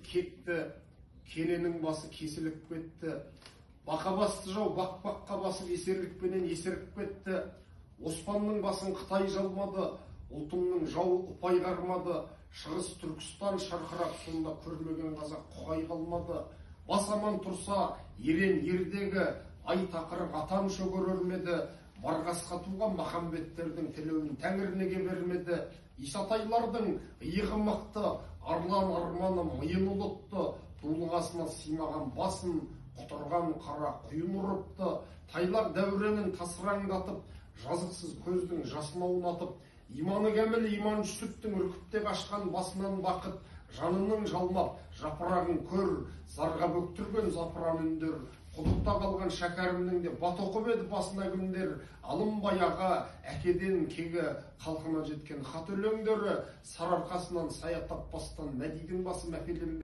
кекті, Кененің басы кесіліп кетті. Бақа басты жау бақпаққа басып, есерлікпенен есіріп кетті. Оспанның басын Қытай жалмады, ұлтымның жауы ұпай қармады. Шығыс Түркістан шарқырап, сонда көрмеген қазақ құғай қалмады. Бас аман тұрса, ерен ердегі, ай тақырық атам шөгерер ме еді? Барғасқа туған Махамбеттердің тілеуін тәңір неге бермеді? Исатайлардың иығы мықты, арлан арманы миын ұлытты, дулығасына сыймаған басын құтырған қара құйын ұрыпты. Тайлақ дәуренін тасыраңдатып, жазықсыз көздің жасын аунатып, иманы кәміл Иман Жүсіптің үркіпте қашқан басынан бақыт, жанының жалмап, жапырағын көр, зарға бөктірген запыран үндер. Құдықта қалған Шәкәрімнің де бат оқып еді басына күндер. Алынбай аға, әкеден кегі, халқына жеткен хат өлеңдері, Сарыарқасынан сая таппастан Мәдидің басы мәпеленбе.